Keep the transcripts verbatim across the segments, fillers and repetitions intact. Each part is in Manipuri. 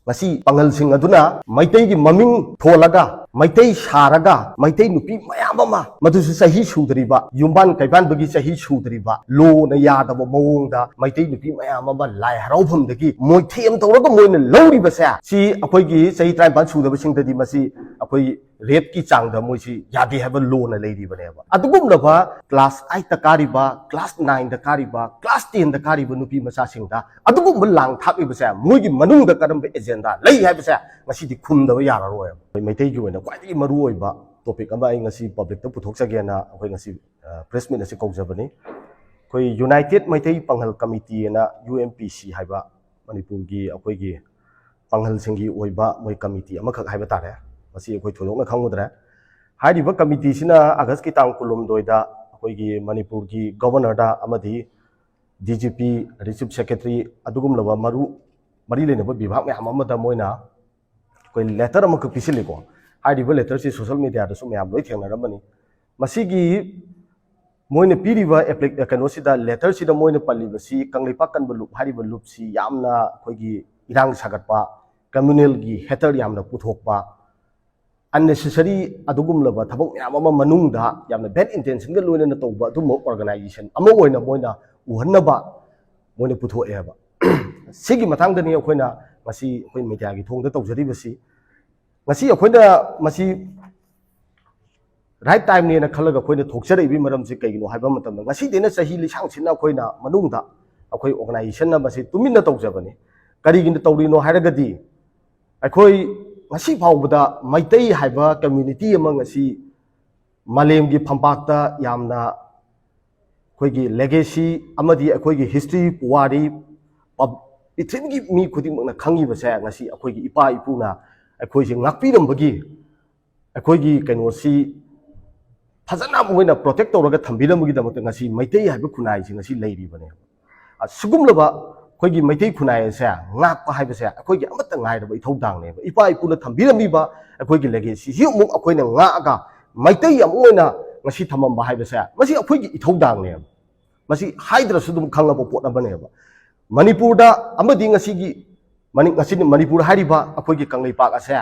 ꯉꯁꯤ ꯄꯥꯉꯜꯁꯤꯡ ꯑꯗꯨꯅ ꯃꯩꯇꯩꯒꯤ ꯃꯃꯤꯡ ꯊꯣꯜꯂꯒ, ꯃꯩꯇꯩ ꯁꯥꯔꯒ, ꯃꯩꯇꯩ ꯅꯨꯄꯤ ꯃꯌꯥꯝ ꯑꯃ, ꯃꯗꯨꯁꯨ ꯆꯍꯤ ꯁꯨꯗ꯭ꯔꯤꯕ, ꯌꯨꯝꯕꯥꯟ ꯀꯩꯕꯥꯟꯕꯒꯤ ꯆꯍꯤ ꯁꯨꯗ꯭ꯔꯤꯕ, ꯂꯣꯅ ꯌꯥꯗꯕ ꯃꯑꯣꯡꯗ ꯃꯩꯇꯩ ꯅꯨꯄꯤ ꯃꯌꯥꯝ ꯑꯃ ꯂꯥꯏ ꯍꯔꯥꯎꯐꯝꯗꯒꯤ ꯃꯣꯏꯊꯦꯝ ꯇꯧꯔꯒ ꯃꯣꯏꯅ ꯂꯧꯔꯤꯕꯁꯦ, ꯁꯤ ꯑꯩꯈꯣꯏꯒꯤ ꯆꯍꯤ ꯇꯔꯥꯅꯤꯄꯥꯟ ꯁꯨꯗꯕꯁꯤꯡꯗꯗꯤ ꯃꯁꯤ ꯑꯩꯈꯣꯏ ꯔꯦꯞꯀꯤ ꯆꯥꯡꯗ ꯃꯣꯏꯁꯤ ꯌꯥꯗꯦ ꯍꯥꯏꯕ ꯂꯣꯅ ꯂꯩꯔꯤꯕꯅꯦꯕ꯫ ꯑꯗꯨꯒꯨꯝꯂꯕ ꯀ꯭ꯂꯥꯁ ꯑꯥꯏꯠꯇ ꯀꯥꯔꯤꯕ, ꯀ꯭ꯂꯥꯁ ꯅꯥꯏꯟꯗ ꯀꯥꯔꯤꯕ, ꯀ꯭ꯂꯥꯁ ꯇꯦꯟꯗ ꯀꯥꯔꯤꯕ ꯅꯨꯄꯤ ꯃꯆꯥꯁꯤꯡꯗ ꯑꯗꯨꯒꯨꯝꯕ ꯂꯥꯡ ꯊꯥꯛꯂꯤꯕꯁꯦ ꯃꯣꯏꯒꯤ ꯃꯅꯨꯡꯗ ꯀꯔꯝꯕ ꯑꯦꯖꯦꯟꯗꯥ ꯂꯩ ꯍꯥꯏꯕꯁꯦ ꯉꯁꯤꯗꯤ ꯈꯨꯝꯗꯕ ꯌꯥꯔꯔꯣꯏꯕ꯫ ꯑꯩꯈꯣꯏ ꯃꯩꯇꯩꯒꯤ ꯑꯣꯏꯅ ꯈ꯭ꯋꯥꯏꯗꯒꯤ ꯃꯔꯨꯑꯣꯏꯕ ꯇꯣꯄꯤꯛ ꯑꯃ ꯑꯩ ꯉꯁꯤ ꯄꯕ꯭ꯂꯤꯛꯇ ꯄꯨꯊꯣꯛꯆꯒꯦꯅ ꯑꯩꯈꯣꯏ ꯉꯁꯤ ꯄ꯭ꯔꯦꯁ ꯃꯤꯠ ꯑꯁꯤ ꯀꯧꯖꯕꯅꯤ꯫ ꯑꯩꯈꯣꯏ ꯌꯨꯅꯥꯏꯇꯦꯠ ꯃꯩꯇꯩ ꯄꯥꯉꯜ ꯀꯃꯤꯇꯤ ꯑꯅ, ꯌꯨ ꯑꯦꯝ ꯄꯤ ꯁꯤ ꯍꯥꯏꯕ ꯃꯅꯤꯄꯨꯔꯒꯤ ꯑꯩꯈꯣꯏꯒꯤ ꯄꯥꯉꯜꯁꯤꯡꯒꯤ ꯑꯣꯏꯕ ꯃꯣꯏ ꯀꯃꯤꯇꯤ ꯑꯃꯈꯛ ꯍꯥꯏꯕ ꯇꯥꯔꯦ꯫ ꯃꯁꯤ ꯑꯩꯈꯣꯏ ꯊꯣꯏꯗꯣꯛꯅ ꯈꯪꯉꯨꯗ꯭ꯔꯦ꯫ ꯍꯥꯏꯔꯤꯕ ꯀꯃꯤꯇꯤꯁꯤꯅ ꯑꯥꯒꯁꯀꯤ ꯇꯥꯡ ꯀꯨꯟꯍꯨꯝꯗꯣꯏꯗ ꯑꯩꯈꯣꯏꯒꯤ ꯃꯅꯤꯄꯨꯔꯒꯤ ꯒꯣꯕꯔꯅꯔꯗ ꯑꯃꯗꯤ ꯗꯤ ꯖꯤ ꯄꯤ, ꯑꯗꯩ ꯆꯤꯐ ꯁꯦꯀ꯭ꯔꯦꯇꯔꯤ, ꯑꯗꯨꯒꯨꯝꯂꯕ ꯃꯔꯨ ꯃꯔꯤ ꯂꯩꯅꯕ ꯕꯤꯚꯥꯒ ꯃꯌꯥꯝ ꯑꯃꯗ ꯃꯣꯏꯅ ꯑꯩꯈꯣꯏ ꯂꯦꯇꯔ ꯑꯃꯈꯛ ꯄꯤꯁꯤꯜꯂꯤꯀꯣ꯫ ꯍꯥꯏꯔꯤꯕ ꯂꯦꯇꯔꯁꯤ ꯁꯣꯁꯦꯜ ꯃꯦꯗꯤꯌꯥꯗꯁꯨ ꯃꯌꯥꯝ ꯂꯣꯏ ꯊꯦꯡꯅꯔꯝꯃꯅꯤ꯫ ꯃꯁꯤꯒꯤ ꯃꯣꯏꯅ ꯄꯤꯔꯤꯕ ꯑꯦꯄ꯭ꯂꯤ-, ꯀꯩꯅꯣꯁꯤꯗ, ꯂꯦꯇꯔꯁꯤꯗ ꯃꯣꯏꯅ ꯄꯜꯂꯤꯕꯁꯤ ꯀꯪꯂꯩꯄꯥꯛ ꯀꯟꯕ ꯂꯨꯞ ꯍꯥꯏꯔꯤꯕ ꯂꯨꯞꯁꯤ ꯌꯥꯝꯅ ꯑꯩꯈꯣꯏꯒꯤ ꯏꯔꯥꯡ ꯁꯥꯒꯠꯄ, ꯀꯝꯃ꯭ꯌꯨꯅꯦꯜꯒꯤ ꯍꯦꯇꯔ ꯌꯥꯝꯅ ꯄꯨꯊꯣꯛꯄ, ꯑꯟꯅꯦꯁꯦꯁꯔꯤ ꯑꯗꯨꯒꯨꯝꯂꯕ ꯊꯕꯛ ꯃꯌꯥꯝ ꯑꯃ ꯃꯅꯨꯡꯗ ꯌꯥꯝꯅ ꯕꯦꯗ ꯏꯟꯇꯦꯟꯁꯟꯒ ꯂꯣꯏꯅꯅ ꯇꯧꯕ ꯑꯗꯨꯝꯕ ꯑꯣꯔꯒꯅꯥꯏꯖꯦꯁꯟ ꯑꯃ ꯑꯣꯏꯅ ꯃꯣꯏꯅ ꯎꯍꯟꯅꯕ ꯃꯣꯏꯅ ꯄꯨꯊꯣꯛꯑꯦꯕ꯫ ꯁꯤꯒꯤ ꯃꯇꯥꯡꯗꯅꯤ ꯑꯩꯈꯣꯏꯅ ꯉꯁꯤ ꯑꯩꯈꯣꯏ ꯃꯦꯗꯤꯌꯥꯒꯤ ꯊꯣꯡꯗ ꯇꯧꯖꯔꯤꯕꯁꯤ꯫ ꯉꯁꯤ ꯑꯩꯈꯣꯏꯅ ꯃꯁꯤ ꯔꯥꯏꯠ ꯇꯥꯏꯝꯅꯦꯅ ꯈꯜꯂꯒ ꯑꯩꯈꯣꯏꯅ ꯊꯣꯛꯆꯔꯛꯏꯕꯒꯤ ꯃꯔꯝꯁꯤ ꯀꯩꯒꯤꯅꯣ ꯍꯥꯏꯕ ꯃꯇꯝꯗ, ꯉꯁꯤꯗꯩꯅ ꯆꯍꯤ ꯂꯤꯁꯥꯡꯁꯤꯠꯅ ꯑꯩꯈꯣꯏꯅ ꯃꯅꯨꯡꯗ ꯑꯩꯈꯣꯏ ꯑꯣꯔꯒꯅꯥꯏꯖꯦꯁꯟꯅ ꯃꯁꯤ ꯇꯨꯃꯤꯟꯅ ꯇꯧꯖꯕꯅꯤ꯫ ꯀꯔꯤꯒꯤꯅ ꯇꯧꯔꯤꯅꯣ ꯍꯥꯏꯔꯒꯗꯤ, ꯑꯩꯈꯣꯏ ꯉꯁꯤ ꯐꯥꯎꯕꯗ ꯃꯩꯇꯩ ꯍꯥꯏꯕ ꯀꯝꯃ꯭ꯌꯨꯅꯤꯇꯤ ꯑꯃ ꯉꯁꯤ ꯃꯥꯂꯦꯝꯒꯤ ꯐꯝꯄꯥꯛꯇ ꯌꯥꯝꯅ ꯑꯩꯈꯣꯏꯒꯤ ꯂꯦꯒꯦꯁꯤ ꯑꯃꯗꯤ ꯑꯩꯈꯣꯏꯒꯤ ꯍꯤꯁꯇ꯭ꯔꯤ, ꯄꯨꯋꯥꯔꯤ, ꯄꯕ-, ꯄ꯭ꯔꯤꯊꯤꯕꯤꯒꯤ ꯃꯤ ꯈꯨꯗꯤꯡꯃꯛꯅ ꯈꯪꯉꯤꯕꯁꯦ ꯉꯁꯤ ꯑꯩꯈꯣꯏꯒꯤ ꯏꯄꯥ ꯏꯄꯨꯅ ꯑꯩꯈꯣꯏꯁꯦ ꯉꯥꯛꯄꯤꯔꯝꯕꯒꯤ, ꯑꯩꯈꯣꯏꯒꯤ ꯀꯩꯅꯣꯁꯤ ꯐꯖꯅ ꯃꯣꯏꯅ ꯄ꯭ꯔꯣꯇꯦꯛ ꯇꯧꯔꯒ ꯊꯝꯕꯤꯔꯝꯕꯒꯤꯗꯃꯛꯇ ꯉꯁꯤ ꯃꯩꯇꯩ ꯍꯥꯏꯕ ꯈꯨꯟꯅꯥꯏꯁꯤ ꯉꯁꯤ ꯂꯩꯔꯤꯕꯅꯦꯕ꯫ ꯑꯁꯤꯒꯨꯝꯂꯕ ꯑꯩꯈꯣꯏꯒꯤ ꯃꯩꯇꯩ ꯈꯨꯟꯅꯥꯏ ꯑꯁꯦ ꯉꯥꯛꯄ ꯍꯥꯏꯕꯁꯦ ꯑꯩꯈꯣꯏꯒꯤ ꯑꯃꯠꯇ ꯉꯥꯏꯔꯕ ꯏꯊꯧꯗꯥꯡꯅꯦꯕ꯫ ꯏꯄꯥ ꯏꯄꯨꯅ ꯊꯝꯕꯤꯔꯝꯃꯤꯕ ꯑꯩꯈꯣꯏꯒꯤ ꯂꯦꯒꯦꯁꯤꯁꯤ ꯑꯃꯨꯛ ꯑꯩꯈꯣꯏꯅ ꯉꯥꯛꯑꯒ, ꯃꯩꯇꯩ ꯑꯃ ꯑꯣꯏꯅ ꯉꯁꯤ ꯊꯝꯃꯝꯕ ꯍꯥꯏꯕꯁꯦ, ꯃꯁꯤ ꯑꯩꯈꯣꯏꯒꯤ ꯏꯊꯧꯗꯥꯡꯅꯦꯕ꯫ ꯃꯁꯤ ꯍꯥꯏꯗ꯭ꯔꯁꯨ ꯑꯗꯨꯝ ꯈꯪꯉꯕ ꯄꯣꯠ ꯑꯃꯅꯦꯕ꯫ ꯃꯅꯤꯄꯨꯔꯗ ꯑꯃꯗꯤ ꯉꯁꯤꯒꯤ ꯃꯅꯤꯡ ꯑꯁꯤꯅ ꯃꯅꯤꯄꯨꯔ ꯍꯥꯏꯔꯤꯕ ꯑꯩꯈꯣꯏꯒꯤ ꯀꯪꯂꯩꯄꯥꯛ ꯑꯁꯦ,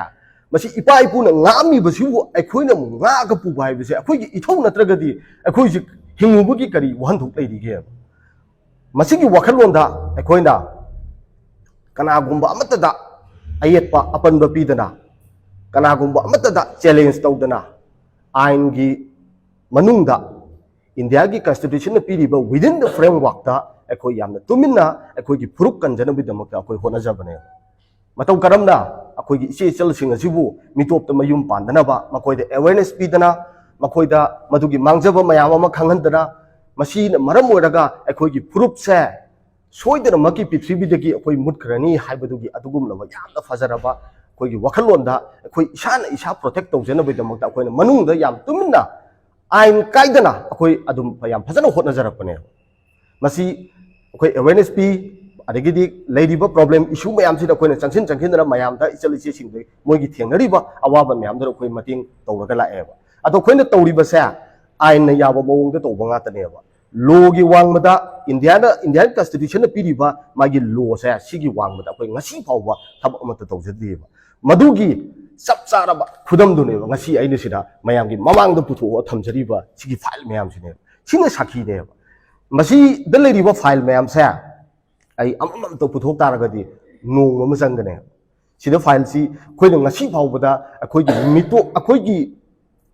ꯃꯁꯤ ꯏꯄꯥ ꯏꯄꯨꯅ ꯉꯥꯛꯑꯝꯃꯤꯕꯁꯤꯕꯨ ꯑꯩꯈꯣꯏꯅ ꯑꯃꯨꯛ ꯉꯥꯛꯑꯒ ꯄꯨꯕ ꯍꯥꯏꯕꯁꯦ ꯑꯩꯈꯣꯏꯒꯤ ꯏꯊꯧ ꯅꯠꯇ꯭ꯔꯒꯗꯤ ꯑꯩꯈꯣꯏꯁꯤ ꯍꯤꯡꯉꯨꯕꯒꯤ ꯀꯔꯤ ꯋꯥꯍꯟꯊꯣꯛ ꯂꯩꯔꯤꯒꯦ? ꯃꯁꯤꯒꯤ ꯋꯥꯈꯜꯂꯣꯟꯗ ꯑꯩꯈꯣꯏꯅ ꯀꯅꯥꯒꯨꯝꯕ ꯑꯃꯠꯇꯗ ꯑꯌꯦꯠꯄ ꯑꯄꯟꯕ ꯄꯤꯗꯅ, ꯀꯅꯥꯒꯨꯝꯕ ꯑꯃꯠꯇꯗ challenge ꯇꯧꯗꯅ, ꯑꯥꯏꯟꯒꯤ ꯃꯅꯨꯡꯗ, ꯏꯟꯗꯤꯌꯥꯒꯤ constitution ꯅ ꯄꯤꯔꯤꯕ within the framework ꯇ ꯑꯩꯈꯣꯏ ꯌꯥꯝꯅ ꯇꯨꯃꯤꯟꯅ ꯑꯩꯈꯣꯏꯒꯤ ꯐꯨꯔꯨꯞ ꯀꯟꯖꯅꯕꯒꯤꯗꯃꯛꯇ ꯑꯩꯈꯣꯏ ꯍꯣꯠꯅꯖꯕꯅꯦ꯫ ꯃꯇꯧ ꯀꯔꯝꯅ ꯑꯩꯈꯣꯏꯒꯤ ꯏꯆꯦ ꯏꯆꯜꯁꯤꯡ ꯑꯁꯤꯕꯨ ꯃꯤꯇꯣꯞꯇ ꯃꯌꯨꯝ ꯄꯥꯟꯗꯅꯕ ꯃꯈꯣꯏꯗ awareness ꯄꯤꯗꯅ, ꯃꯈꯣꯏꯗ ꯃꯗꯨꯒꯤ ꯃꯥꯡꯖꯕ ꯃꯌꯥꯝ ꯑꯃ ꯈꯪꯍꯟꯗꯅ, ꯃꯁꯤꯅ ꯃꯔꯝ ꯑꯣꯏꯔꯒ ꯑꯩꯈꯣꯏꯒꯤ ꯐꯨꯔꯨꯞꯁꯦ ꯁꯣꯏꯗꯅꯃꯛꯀꯤ ꯄ꯭ꯔꯤꯊꯤꯕꯤꯗꯒꯤ ꯑꯩꯈꯣꯏ ꯃꯨꯠꯈ꯭ꯔꯅꯤ ꯍꯥꯏꯕꯗꯨꯒꯤ ꯑꯗꯨꯒꯨꯝꯂꯕ ꯌꯥꯝꯅ ꯐꯖꯔꯕ ꯑꯩꯈꯣꯏꯒꯤ ꯋꯥꯈꯜꯂꯣꯟꯗ ꯑꯩꯈꯣꯏ ꯏꯁꯥꯅ ꯏꯁꯥ protect ꯇꯧꯖꯅꯕꯒꯤꯗꯃꯛꯇ ꯑꯩꯈꯣꯏꯅ ꯃꯅꯨꯡꯗ ꯌꯥꯝ ꯇꯨꯃꯤꯟꯅ ꯑꯥꯏꯟ ꯀꯥꯏꯗꯅ ꯑꯩꯈꯣꯏ ꯑꯗꯨꯝ ꯌꯥꯝ ꯐꯖꯅ ꯍꯣꯠꯅꯖꯔꯛꯄꯅꯦ꯫ ꯃꯁꯤ ꯑꯩꯈꯣꯏ awareness ꯄꯤ, ꯑꯗꯒꯤꯗꯤ ꯂꯩꯔꯤꯕ problem issue ꯃꯌꯥꯝꯁꯤꯗ ꯑꯩꯈꯣꯏꯅ ꯆꯪꯁꯤꯟ ꯆꯪꯁꯤꯟꯗꯅ ꯃꯌꯥꯝꯗ, ꯏꯆꯜ ꯏꯆꯦꯁꯤꯡꯗ ꯃꯣꯏꯒꯤ ꯊꯦꯡꯅꯔꯤꯕ ꯑꯋꯥꯕ ꯃꯌꯥꯝꯗꯨꯗ ꯑꯩꯈꯣꯏ ꯃꯇꯦꯡ ꯇꯧꯔꯒ ꯂꯥꯛꯑꯦꯕ꯫ ꯑꯗꯣ ꯑꯩꯈꯣꯏꯅ ꯇꯧꯔꯤꯕꯁꯦ ꯑꯥꯏꯟꯅ ꯌꯥꯕ ꯃꯑꯣꯡꯗ ꯇꯧꯕ ꯉꯥꯛꯇꯅꯦꯕ꯫ Law ꯒꯤ ꯋꯥꯡꯃꯗ, ꯏꯟꯗꯤꯌꯥꯅ, Indian constitution ꯅ ꯄꯤꯔꯤꯕ ꯃꯥꯒꯤ law ꯁꯦ, ꯁꯤꯒꯤ ꯋꯥꯡꯃꯗ ꯑꯩꯈꯣꯏ ꯉꯁꯤ ꯐꯥꯎꯕ ꯊꯕꯛ ꯑꯃꯠꯇ ꯇꯧꯖꯗ꯭ꯔꯤꯕ꯫ ꯃꯗꯨꯒꯤ ꯆꯞ ꯆꯥꯔꯕ ꯈꯨꯗꯝꯗꯨꯅꯦꯕ ꯉꯁꯤ ꯑꯩꯅ ꯁꯤꯗ ꯃꯌꯥꯝꯒꯤ ꯃꯃꯥꯡꯗ ꯄꯨꯊꯣꯛꯑ ꯊꯝꯖꯔꯤꯕ ꯁꯤꯒꯤ file ꯃꯌꯥꯝꯁꯤꯅꯦꯕ꯫ ꯁꯤꯅ ꯁꯥꯈꯤꯅꯦꯕ꯫ ꯃꯁꯤꯗ ꯂꯩꯔꯤꯕ file ꯃꯌꯥꯝꯁꯦ ꯑꯩ ꯑꯃꯃꯝꯇ ꯄꯨꯊꯣꯛ ꯇꯥꯔꯒꯗꯤ ꯅꯣꯡꯃ ꯑꯃ ꯆꯪꯒꯅꯦꯕ꯫ ꯁꯤꯗ file ꯁꯤ ꯑꯩꯈꯣꯏꯅ ꯉꯁꯤ ꯐꯥꯎꯕꯗ ꯑꯩꯈꯣꯏꯒꯤ ꯃꯤꯇꯣꯞ, ꯑꯩꯈꯣꯏꯒꯤ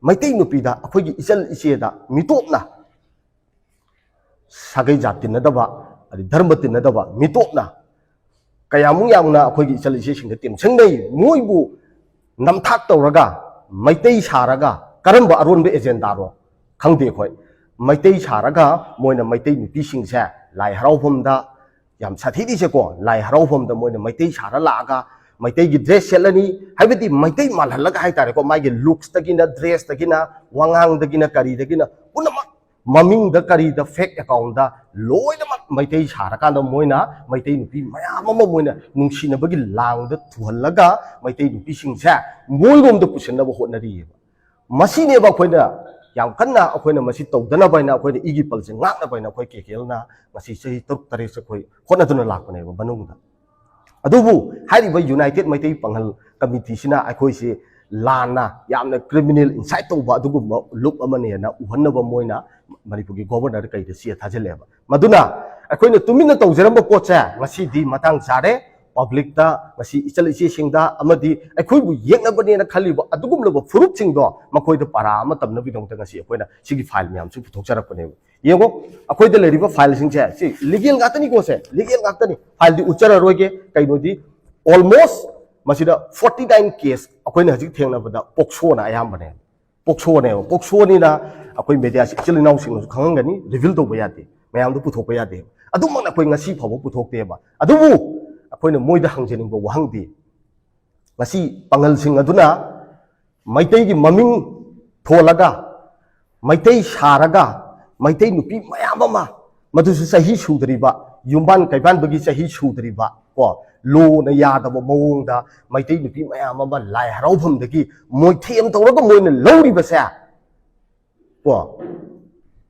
ꯃꯩꯇꯩ ꯅꯨꯄꯤꯗ, ꯑꯩꯈꯣꯏꯒꯤ ꯏꯆꯜ ꯏꯆꯦꯗ ꯃꯤꯇꯣꯞꯅ, ꯁꯥꯒꯩ ꯖꯥꯠ ꯇꯤꯟꯅꯗꯕ, ꯑꯗꯩ ꯙꯔꯃ ꯇꯤꯟꯅꯗꯕ ꯃꯤꯇꯣꯞꯅ ꯀꯌꯥꯃꯨꯛ ꯌꯥꯝꯅ ꯑꯩꯈꯣꯏꯒꯤ ꯏꯆꯜ ꯏꯆꯦꯁꯤꯡꯗ ꯇꯦꯝꯁꯤꯡꯅꯩ, ꯃꯣꯏꯕꯨ ꯅꯝꯊꯥꯛ ꯇꯧꯔꯒ, ꯃꯩꯇꯩ ꯁꯥꯔꯒ, ꯀꯔꯝꯕ ꯑꯔꯣꯟꯕ agenda ꯅꯣ ꯈꯪꯗꯦ ꯑꯩꯈꯣꯏ꯫ ꯃꯩꯇꯩ ꯁꯥꯔꯒ ꯃꯣꯏꯅ ꯃꯩꯇꯩ ꯅꯨꯄꯤꯁꯤꯡꯁꯦ ꯂꯥꯏ ꯍꯔꯥꯎꯐꯝꯗ, ꯌꯥꯝ ꯁꯥꯊꯤꯔꯤꯁꯦꯀꯣ, ꯂꯥꯏ ꯍꯔꯥꯎꯐꯝꯗ ꯃꯣꯏꯅ ꯃꯩꯇꯩ ꯁꯥꯔ ꯂꯥꯛꯑꯒ ꯃꯩꯇꯩꯒꯤ dress ꯁꯦꯠꯂꯅꯤ, ꯍꯥꯏꯕꯗꯤ ꯃꯩꯇꯩ ꯃꯥꯜꯍꯜꯂꯒ ꯍꯥꯏꯇꯥꯔꯦꯀꯣ, ꯃꯥꯒꯤ looks ꯇꯒꯤꯅ, dress ꯇꯒꯤꯅ, ꯋꯥꯉꯥꯡꯗꯒꯤꯅ, ꯀꯔꯤꯗꯒꯤꯅ, ꯄꯨꯝꯅꯃꯛ ꯃꯃꯤꯡꯗ ꯀꯔꯤꯗ fake account ꯗ ꯂꯣꯏꯅꯃꯛ ꯃꯩꯇꯩ ꯁꯥꯔꯀꯥꯟꯗ ꯃꯣꯏꯅ ꯃꯩꯇꯩ ꯅꯨꯄꯤ ꯃꯌꯥꯝ ꯑꯃ ꯃꯣꯏꯅ ꯅꯨꯡꯁꯤꯅꯕꯒꯤ ꯂꯥꯡꯗ ꯊꯨꯍꯜꯂꯒ ꯃꯩꯇꯩ ꯅꯨꯄꯤꯁꯤꯡꯁꯦ ꯃꯣꯏꯔꯣꯝꯗ ꯄꯨꯁꯤꯟꯅꯕ ꯍꯣꯠꯅꯔꯤꯑꯕ꯫ ꯃꯁꯤꯅꯦꯕ ꯑꯩꯈꯣꯏꯅ ꯌꯥꯝ ꯀꯟꯅ ꯑꯩꯈꯣꯏꯅ ꯃꯁꯤ ꯇꯧꯗꯅꯕ ꯍꯥꯏꯅ, ꯑꯩꯈꯣꯏꯅ ꯏꯒꯤ ꯄꯜꯁꯦ ꯉꯥꯛꯅꯕ ꯍꯥꯏꯅ ꯑꯩꯈꯣꯏ ꯀꯦ ꯀꯦ ꯑꯦꯜꯅ ꯉꯁꯤ ꯆꯍꯤ ꯇꯔꯨꯛ ꯇꯔꯦꯠꯁꯦ ꯑꯩꯈꯣꯏ ꯍꯣꯠꯅꯗꯨꯅ ꯂꯥꯛꯄꯅꯦꯕ ꯃꯅꯨꯡꯗ꯫ ꯑꯗꯨꯕꯨ ꯍꯥꯏꯔꯤꯕ ꯌꯨꯅꯥꯏꯇꯦꯠ ꯃꯩꯇꯩ ꯄꯥꯉꯜ ꯀꯃꯤꯇꯤꯁꯤꯅ ꯑꯩꯈꯣꯏꯁꯤ ꯂꯥꯟꯅ ꯌꯥꯝꯅ ꯀ꯭ꯔꯤꯃꯤꯅꯦꯜ ꯏꯟꯁꯥꯏꯠ ꯇꯧꯕ ꯑꯗꯨꯒꯨꯝꯕ ꯂꯨꯞ ꯑꯃꯅꯦꯅ ꯎꯍꯟꯅꯕ ꯃꯣꯏꯅ ꯃꯅꯤꯄꯨꯔꯒꯤ ꯒꯣꯕꯔꯅꯔꯗ ꯀꯩꯗ ꯆꯦ ꯊꯥꯖꯤꯜꯂꯦꯕ꯫ ꯃꯗꯨꯅ ꯑꯩꯈꯣꯏꯅ ꯇꯨꯃꯤꯟꯅ ꯇꯧꯖꯔꯝꯕ ꯄꯣꯠꯁꯦ ꯉꯁꯤꯗꯤ ꯃꯇꯥꯡ ꯆꯥꯔꯦ꯫ ꯄꯕ꯭ꯂꯤꯛꯇ ꯉꯁꯤ ꯏꯆꯜ ꯏꯆꯦꯁꯤꯡꯗ ꯑꯃꯗꯤ ꯑꯩꯈꯣꯏꯕꯨ ꯌꯦꯛꯅꯕꯅꯦꯅ ꯈꯜꯂꯤꯕ ꯑꯗꯨꯒꯨꯝꯂꯕ ꯐꯨꯔꯨꯞꯁꯤꯡꯗꯣ ꯃꯈꯣꯏꯗ ꯄꯔꯥ ꯑꯃ ꯇꯝꯅꯕꯒꯤꯗꯃꯛꯇ ꯉꯁꯤ ꯑꯩꯈꯣꯏꯅ ꯁꯤꯒꯤ ꯐꯥꯏꯜ ꯃꯌꯥꯝꯁꯤ ꯄꯨꯊꯣꯛꯆꯔꯛꯄꯅꯦꯕ꯫ ꯌꯦꯡꯉꯣ, ꯑꯩꯈꯣꯏꯗ ꯂꯩꯔꯤꯕ ꯐꯥꯏꯜꯁꯤꯡꯁꯦ ꯁꯤ ꯂꯤꯒꯦꯜ ꯉꯥꯛꯇꯅꯤꯀꯣ, ꯁꯦ ꯂꯤꯒꯦꯜ ꯉꯥꯛꯇꯅꯤ꯫ ꯐꯥꯏꯜꯗꯤ ꯎꯠꯆꯔꯔꯣꯏꯒꯦ꯫ ꯀꯩꯅꯣꯗꯤ ꯑꯣꯜꯃꯣꯁ ꯃꯁꯤꯗ ꯐꯣꯔꯇꯤ ꯅꯥꯏꯟ ꯀꯦꯁ ꯑꯩꯈꯣꯏꯅ ꯍꯧꯖꯤꯛ ꯊꯦꯡꯅꯕꯗ ꯄꯣꯛꯁꯣꯅ ꯑꯌꯥꯝꯕꯅꯦ꯫ ꯄꯣꯛꯁꯣꯅꯦꯕ꯫ ꯄꯣꯛꯁꯣꯅꯤꯅ ꯑꯩꯈꯣꯏ ꯃꯦꯗꯤꯌꯥꯁꯤ ꯏꯆꯤꯜ ꯏꯅꯥꯎꯁꯤꯡꯅꯁꯨ ꯈꯪꯉꯝꯒꯅꯤ, ꯔꯤꯚꯤꯜ ꯇꯧꯕ ꯌꯥꯗꯦ, ꯃꯌꯥꯝꯗ ꯄꯨꯊꯣꯛꯄ ꯌꯥꯗꯦ꯫ ꯑꯗꯨꯃꯛꯅ ꯑꯩꯈꯣꯏ ꯉꯁꯤ ꯐꯥꯎꯕ ꯄꯨꯊꯣꯛꯇꯦꯕ꯫ ꯑꯗꯨꯕꯨ ꯑꯩꯈꯣꯏꯅ ꯃꯣꯏꯗ ꯍꯪꯖꯅꯤꯡꯕ ꯋꯥꯍꯪꯗꯤ, ꯉꯁꯤ ꯄꯥꯉꯜꯁꯤꯡ ꯑꯗꯨꯅ ꯃꯩꯇꯩꯒꯤ ꯃꯃꯤꯡ ꯊꯣꯜꯂꯒ, ꯃꯩꯇꯩ ꯁꯥꯔꯒ, ꯃꯩꯇꯩ ꯅꯨꯄꯤ ꯃꯌꯥꯝ ꯑꯃ, ꯃꯗꯨꯁꯨ ꯆꯍꯤ ꯁꯨꯗ꯭ꯔꯤꯕ, ꯌꯨꯝꯕꯥꯟ ꯀꯩꯕꯥꯟꯕꯒꯤ ꯆꯍꯤ ꯁꯨꯗ꯭ꯔꯤꯕ, ꯀꯣ, ꯂꯣꯅ ꯌꯥꯗꯕ ꯃꯑꯣꯡꯗ ꯃꯩꯇꯩ ꯅꯨꯄꯤ ꯃꯌꯥꯝ ꯑꯃ ꯂꯥꯏ ꯍꯔꯥꯎꯐꯝꯗꯒꯤ ꯃꯣꯏꯊꯦꯝ ꯇꯧꯔꯒ ꯃꯣꯏꯅ ꯂꯧꯔꯤꯕꯁꯦ, ꯀꯣ,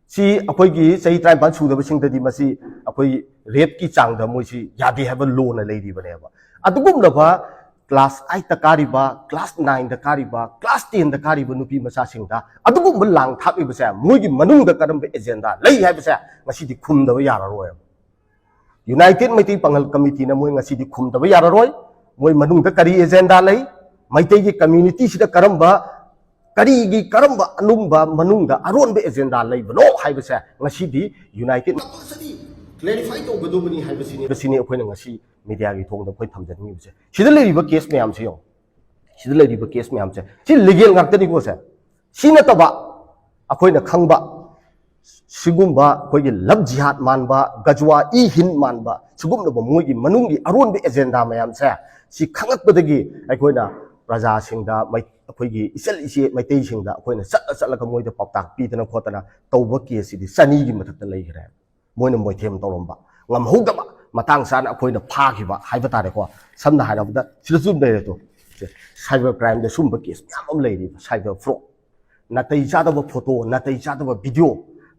ꯁꯤ ꯑꯩꯈꯣꯏꯒꯤ ꯆꯍꯤ ꯇꯔꯥꯅꯤꯄꯥꯟ ꯁꯨꯗꯕꯁꯤꯡꯗꯗꯤ ꯃꯁꯤ ꯑꯩꯈꯣꯏ ꯔꯦꯞꯀꯤ ꯆꯥꯡꯗ ꯃꯣꯏꯁꯤ ꯌꯥꯗꯦ ꯍꯥꯏꯕ ꯂꯣꯅ ꯂꯩꯔꯤꯕꯅꯦꯕ꯫ ꯑꯗꯨꯒꯨꯝꯂꯕ ꯀ꯭ꯂꯥꯁ ꯑꯩꯠꯇ ꯀꯥꯔꯤꯕ, ꯀ꯭ꯂꯥꯁ ꯅꯥꯏꯟꯗ ꯀꯥꯔꯤꯕ, ꯀ꯭ꯂꯥꯁ ꯇꯦꯟꯗ ꯀꯥꯔꯤꯕ ꯅꯨꯄꯤ ꯃꯆꯥꯁꯤꯡꯗ ꯑꯗꯨꯒꯨꯝꯕ ꯂꯥꯡ ꯊꯥꯛꯂꯤꯕꯁꯦ ꯃꯣꯏꯒꯤ ꯃꯅꯨꯡꯗ ꯀꯔꯝꯕ ꯑꯦꯖꯦꯟꯗꯥ ꯂꯩ ꯍꯥꯏꯕꯁꯦ ꯉꯁꯤꯗꯤ ꯈꯨꯝꯗꯕ ꯌꯥꯔꯔꯣꯏꯕ꯫ ꯌꯨꯅꯥꯏꯇꯦꯠ ꯃꯩꯇꯩ ꯄꯥꯉꯜ ꯀꯃꯤꯇꯤꯅ ꯃꯣꯏ ꯉꯁꯤꯗꯤ ꯈꯨꯝꯗꯕ ꯌꯥꯔꯔꯣꯏ꯫ ꯃꯣꯏ ꯃꯅꯨꯡꯗ ꯀꯔꯤ ꯑꯦꯖꯦꯟꯗꯥ ꯂꯩ, ꯃꯩꯇꯩꯒꯤ ꯀꯝꯃ꯭ꯌꯨꯅꯤꯇꯤꯁꯤꯗ ꯀꯔꯝꯕ, ꯀꯔꯤꯒꯤ ꯀꯔꯝꯕ ꯑꯅꯨꯡꯕ ꯃꯅꯨꯡꯗ ꯑꯔꯣꯟꯕ ꯑꯦꯖꯦꯟꯗꯥ ꯂꯩꯕꯅꯣ ꯍꯥꯏꯕꯁꯦ ꯉꯁꯤꯗꯤ ꯌꯨꯅꯥꯏꯇꯦꯠ ꯀꯝꯄꯜꯁꯔꯤ ꯀ꯭ꯂꯦꯔꯤꯐꯥꯏ ꯇꯧꯒꯗꯧꯕꯅꯤ ꯍꯥꯏꯕꯁꯤꯅꯤ꯫ ꯁꯤꯅꯤ ꯑꯩꯈꯣꯏꯅ ꯉꯁꯤ ꯃꯦꯗꯤꯌꯥꯒꯤ ꯊꯣꯡꯗ ꯑꯩꯈꯣꯏ ꯊꯝꯖꯅꯤꯡꯉꯤꯕꯁꯦ꯫ ꯁꯤꯗ ꯂꯩꯔꯤꯕ ꯀꯦꯁ ꯃꯌꯥꯝꯁꯦ ꯌꯦꯡꯉꯣ꯫ ꯁꯤꯗ ꯂꯩꯔꯤꯕ ꯀꯦꯁ ꯃꯌꯥꯝꯁꯦ ꯁꯤ ꯂꯤꯒꯦꯜ ꯉꯥꯛꯇꯅꯤꯀꯣ ꯁꯦ꯫ ꯁꯤ ꯅꯠꯇꯕ ꯑꯩꯈꯣꯏꯅ ꯈꯪꯕ ꯁꯤꯒꯨꯝꯕ ꯑꯩꯈꯣꯏꯒꯤ ꯂꯚ ꯖꯤꯍꯥꯗ ꯃꯥꯟꯕ, ꯒꯖꯋꯥ ꯏ ꯍꯤꯟ ꯃꯥꯟꯕ, ꯁꯤꯒꯨꯝꯂꯕ ꯃꯣꯏꯒꯤ ꯃꯅꯨꯡꯒꯤ ꯑꯔꯣꯟꯕ ꯑꯦꯖꯦꯟꯗꯥ ꯃꯌꯥꯝꯁꯦ ꯁꯤ ꯈꯪꯂꯛꯄꯗꯒꯤ ꯑꯩꯈꯣꯏꯅ ꯄ꯭ꯔꯖꯥꯁꯤꯡꯗ, ꯃꯩ-, ꯑꯩꯈꯣꯏꯒꯤ ꯏꯆꯜ ꯏꯆꯦ ꯃꯩꯇꯩꯁꯤꯡꯗ ꯑꯩꯈꯣꯏꯅ ꯆꯠꯂ ꯆꯠꯂꯒ ꯃꯣꯏꯗ ꯄꯥꯎꯇꯥꯛ ꯄꯤꯗꯅ ꯈꯣꯠꯇꯅ ꯇꯧꯕ ꯀꯦꯁꯁꯤꯗꯤ ꯆꯅꯤꯒꯤ ꯃꯊꯛꯇ ꯂꯩꯈ꯭ꯔꯦ꯫ ꯃꯣꯏꯅ ꯃꯣꯏꯊꯦꯝ ꯇꯧꯔꯝꯕ, ꯉꯝꯍꯧꯗꯕ, ꯃꯇꯥꯡ ꯆꯥꯅ ꯑꯩꯈꯣꯏꯅ ꯐꯥꯈꯤꯕ ꯍꯥꯏꯕ ꯇꯥꯔꯦꯀꯣ꯫ ꯁꯝꯅ ꯍꯥꯏꯔꯕꯗ ꯁꯤꯗꯁꯨ ꯑꯗꯨꯝ ꯂꯩꯔꯦ ꯇꯣ꯫ ꯁꯥꯏꯕꯔ ꯀ꯭ꯔꯥꯏꯝꯗ ꯁꯨꯝꯕ ꯀꯦꯁ ꯃꯌꯥꯝ ꯑꯃ ꯂꯩꯔꯤꯕ, ꯁꯥꯏꯕꯔ ꯐ꯭ꯔꯣꯗ꯫ ꯅꯥꯇꯩ ꯆꯥꯗꯕ ꯐꯣꯇꯣ, ꯅꯥꯇꯩ ꯆꯥꯗꯕ ꯚꯤꯗꯤꯑꯣ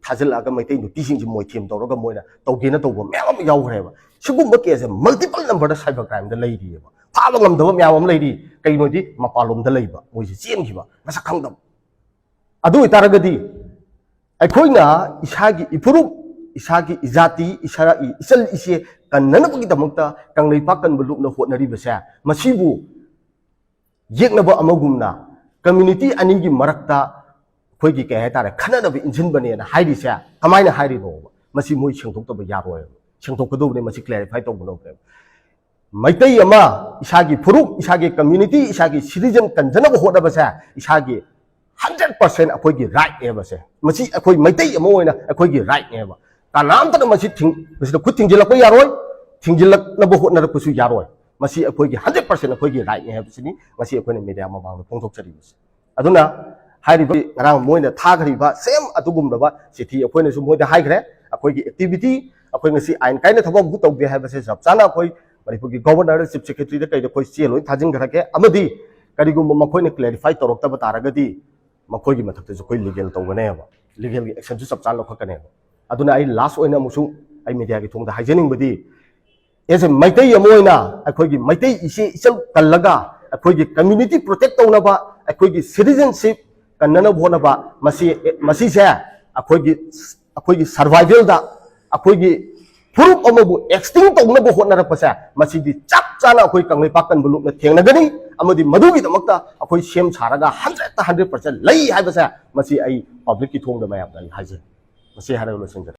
ꯊꯥꯖꯤꯜꯂꯛꯑꯒ ꯃꯩꯇꯩ ꯅꯨꯄꯤꯁꯤꯡꯁꯤ ꯃꯣꯏꯊꯦꯝ ꯇꯧꯔꯒ ꯃꯣꯏꯅ ꯇꯧꯒꯦꯅ ꯇꯧꯕ ꯃꯌꯥꯝ ꯑꯃ ꯌꯥꯎꯈ꯭ꯔꯦꯕ꯫ ꯁꯤꯒꯨꯝꯕ ꯀꯦꯁꯁꯦ ꯃꯜꯇꯤꯄꯜ ꯅꯝꯕꯔꯗ ꯁꯥꯏꯕꯔ ꯀ꯭ꯔꯥꯏꯝꯗ ꯂꯩꯔꯤꯑꯕ꯫ ꯐꯥꯕ ꯉꯝꯗꯕ ꯃꯌꯥꯝ ꯑꯃ ꯂꯩꯔꯤ꯫ ꯀꯩꯅꯣꯗꯤ ꯃꯄꯥꯟꯂꯣꯝꯗ ꯂꯩꯕ, ꯃꯣꯏꯁꯦ ꯆꯦꯟꯈꯤꯕ, ꯃꯁꯛ ꯈꯪꯗꯕ꯫ ꯑꯗꯨ ꯑꯣꯏꯇꯥꯔꯒꯗꯤ ꯑꯩꯈꯣꯏꯅ ꯏꯁꯥꯒꯤ ꯏꯐꯨꯔꯨꯞ, ꯏꯁꯥꯒꯤ ꯏꯖꯥꯇꯤ, ꯏꯁꯥꯒꯤ ꯏꯆꯜ ꯏꯆꯦ ꯀꯟꯅꯅꯕꯒꯤꯗꯃꯛꯇ ꯀꯪꯂꯩꯄꯥꯛ ꯀꯟꯕ ꯂꯨꯞꯅ ꯍꯣꯠꯅꯔꯤꯕꯁꯦ, ꯃꯁꯤꯕꯨ ꯌꯦꯛꯅꯕ ꯑꯃꯒꯨꯝꯅ ꯀꯝꯃ꯭ꯌꯨꯅꯤꯇꯤ ꯑꯅꯤꯒꯤ ꯃꯔꯛꯇ ꯑꯩꯈꯣꯏꯒꯤ, ꯀꯩ ꯍꯥꯏꯇꯥꯔꯦ, ꯈꯠꯅꯅꯕ ꯏꯟꯁꯤꯟꯕꯅꯦꯅ ꯍꯥꯏꯔꯤꯁꯦ ꯀꯃꯥꯏꯅ ꯍꯥꯏꯔꯤꯅꯣꯕ? ꯃꯁꯤ ꯃꯣꯏ ꯁꯦꯡꯗꯣꯛꯇꯕ ꯌꯥꯔꯣꯏ, ꯁꯦꯡꯗꯣꯛꯀꯗꯧꯕꯅꯦ꯫ ꯃꯁꯤ ꯀ꯭ꯂꯦꯔꯤꯐꯥꯏ ꯇꯧꯒꯗꯧꯕꯅꯦ꯫ ꯃꯩꯇꯩ ꯑꯃ ꯏꯁꯥꯒꯤ ꯐꯨꯔꯨꯞ, ꯏꯁꯥꯒꯤ ꯀꯝꯃ꯭ꯌꯨꯅꯤꯇꯤ, ꯏꯁꯥꯒꯤ ꯁꯤꯇꯤꯖꯟ ꯀꯟꯖꯅꯕ ꯍꯣꯠꯅꯕꯁꯦ ꯏꯁꯥꯒꯤ ꯍꯟꯗ꯭ꯔꯦꯠ ꯄꯥꯔꯁꯦꯟ ꯑꯩꯈꯣꯏꯒꯤ ꯔꯥꯏꯠꯅꯦꯕꯁꯦ꯫ ꯃꯁꯤ ꯑꯩꯈꯣꯏ ꯃꯩꯇꯩ ꯑꯃ ꯑꯣꯏꯅ ꯑꯩꯈꯣꯏꯒꯤ ꯔꯥꯏꯠꯅꯦꯕ꯫ ꯀꯅꯥꯝꯇꯅ ꯃꯁꯤ ꯊꯤꯡ-, ꯃꯁꯤꯗ ꯈꯨꯠ ꯊꯤꯡꯖꯤꯜꯂꯛꯄ ꯌꯥꯔꯣꯏ, ꯊꯤꯡꯖꯤꯜꯂꯛꯅꯕ ꯍꯣꯠꯅꯔꯛꯄꯁꯨ ꯌꯥꯔꯣꯏ꯫ ꯃꯁꯤ ꯑꯩꯈꯣꯏꯒꯤ ꯍꯟꯗ꯭ꯔꯦꯠ ꯄꯥꯔꯁꯦꯟ ꯑꯩꯈꯣꯏꯒꯤ ꯔꯥꯏꯠꯅꯦ ꯍꯥꯏꯕꯁꯤꯅꯤ ꯉꯁꯤ ꯑꯩꯈꯣꯏꯅ ꯃꯦꯗꯤꯌꯥ ꯃꯃꯥꯡꯗ ꯐꯣꯡꯗꯣꯛꯆꯔꯤꯕꯁꯤ꯫ ꯑꯗꯨꯅ ꯍꯥꯏꯔꯤꯕ ꯉꯔꯥꯡ ꯃꯣꯏꯅ ꯊꯥꯈ꯭ꯔꯤꯕ ꯁꯦꯝ ꯑꯗꯨꯒꯨꯝꯂꯕ ꯆꯤꯊꯤ ꯑꯩꯈꯣꯏꯅꯁꯨ ꯃꯣꯏꯗ ꯍꯥꯏꯈ꯭ꯔꯦ꯫ ꯑꯩꯈꯣꯏꯒꯤ ꯑꯦꯛꯇꯤꯚꯤꯇꯤ, ꯑꯩꯈꯣꯏ ꯉꯁꯤ ꯑꯥꯏꯟ ꯀꯥꯏꯅ ꯊꯕꯛ ꯑꯃꯕꯨ ꯇꯧꯒꯦ ꯍꯥꯏꯕꯁꯦ ꯆꯞ ꯆꯥꯅ ꯑꯩꯈꯣꯏ ꯃꯅꯤꯄꯨꯔꯒꯤ ꯒꯣꯕꯔꯅꯔ, ꯆꯤꯐ ꯁꯦꯀ꯭ꯔꯦꯇꯔꯤꯗ ꯀꯩꯗ ꯑꯩꯈꯣꯏ ꯆꯦ ꯂꯣꯏ ꯊꯥꯖꯤꯟꯈ꯭ꯔꯒꯦ꯫ ꯑꯃꯗꯤ ꯀꯔꯤꯒꯨꯝꯕ ꯃꯈꯣꯏꯅ ꯀ꯭ꯂꯦꯔꯤꯐꯥꯏ ꯇꯧꯔꯛꯇꯕ ꯇꯥꯔꯒꯗꯤ ꯃꯈꯣꯏꯒꯤ ꯃꯊꯛꯇꯁꯨ ꯑꯩꯈꯣꯏ ꯂꯤꯒꯦꯜ ꯇꯧꯒꯅꯦꯕ, ꯂꯤꯒꯦꯜꯒꯤ ꯑꯦꯛꯁꯟꯁꯨ ꯆꯞ ꯆꯥꯅ ꯂꯧꯈꯠꯀꯅꯦꯕ꯫ ꯑꯗꯨꯅ ꯑꯩ ꯂꯥꯁ ꯑꯣꯏꯅ ꯑꯃꯨꯛꯁꯨ ꯑꯩ ꯃꯦꯗꯤꯌꯥꯒꯤ ꯊꯣꯡꯗ ꯍꯥꯏꯖꯅꯤꯡꯕꯗꯤ, ꯑꯦꯁ ꯑꯦ ꯃꯩꯇꯩ ꯑꯃ ꯑꯣꯏꯅ ꯑꯩꯈꯣꯏꯒꯤ ꯃꯩꯇꯩ ꯏꯆꯦ ꯏꯆꯜ ꯀꯜꯂꯒ ꯑꯩꯈꯣꯏꯒꯤ ꯀꯝꯃ꯭ꯌꯨꯅꯤꯇꯤ ꯄ꯭ꯔꯣꯇꯦꯛ ꯇꯧꯅꯕ, ꯑꯩꯈꯣꯏꯒꯤ ꯁꯤꯇꯤꯖꯟꯁꯤꯞ ꯀꯟꯅꯅꯕ ꯍꯣꯠꯅꯕ, ꯃꯁꯤ, ꯃꯁꯤꯁꯦ ꯑꯩꯈꯣꯏꯒꯤ, ꯑꯩꯈꯣꯏꯒꯤ ꯁꯔꯚꯥꯏꯚꯦꯜꯗ, ꯑꯩꯈꯣꯏꯒꯤ ꯐꯨꯔꯨꯞ ꯑꯃꯕꯨ ꯑꯦꯛꯁꯇꯤꯡ ꯇꯧꯅꯕ ꯍꯣꯠꯅꯔꯛꯄꯁꯦ, ꯃꯁꯤꯗꯤ ꯆꯞ ꯆꯥꯅ ꯑꯩꯈꯣꯏ ꯀꯪꯂꯩꯄꯥꯛ ꯀꯟꯕ ꯂꯨꯞꯅ ꯊꯦꯡꯅꯒꯅꯤ꯫ ꯑꯃꯗꯤ ꯃꯗꯨꯒꯤꯗꯃꯛꯇ ꯑꯩꯈꯣꯏ ꯁꯦꯝ ꯁꯥꯔꯒ ꯍꯟꯗ꯭ꯔꯦꯠꯇ ꯍꯟꯗ꯭ꯔꯦꯠ ꯄꯥꯔꯁꯦꯟ ꯂꯩ ꯍꯥꯏꯕꯁꯦ, ꯃꯁꯤ ꯑꯩ ꯄꯕ꯭ꯂꯤꯛꯀꯤ ꯊꯣꯡꯗ ꯃꯌꯥꯝꯗ ꯑꯩ ꯍꯥꯏꯖꯩ꯫ ꯃꯁꯤ ꯍꯥꯏꯔꯒ ꯂꯣꯏꯁꯤꯟꯖꯔꯦ꯫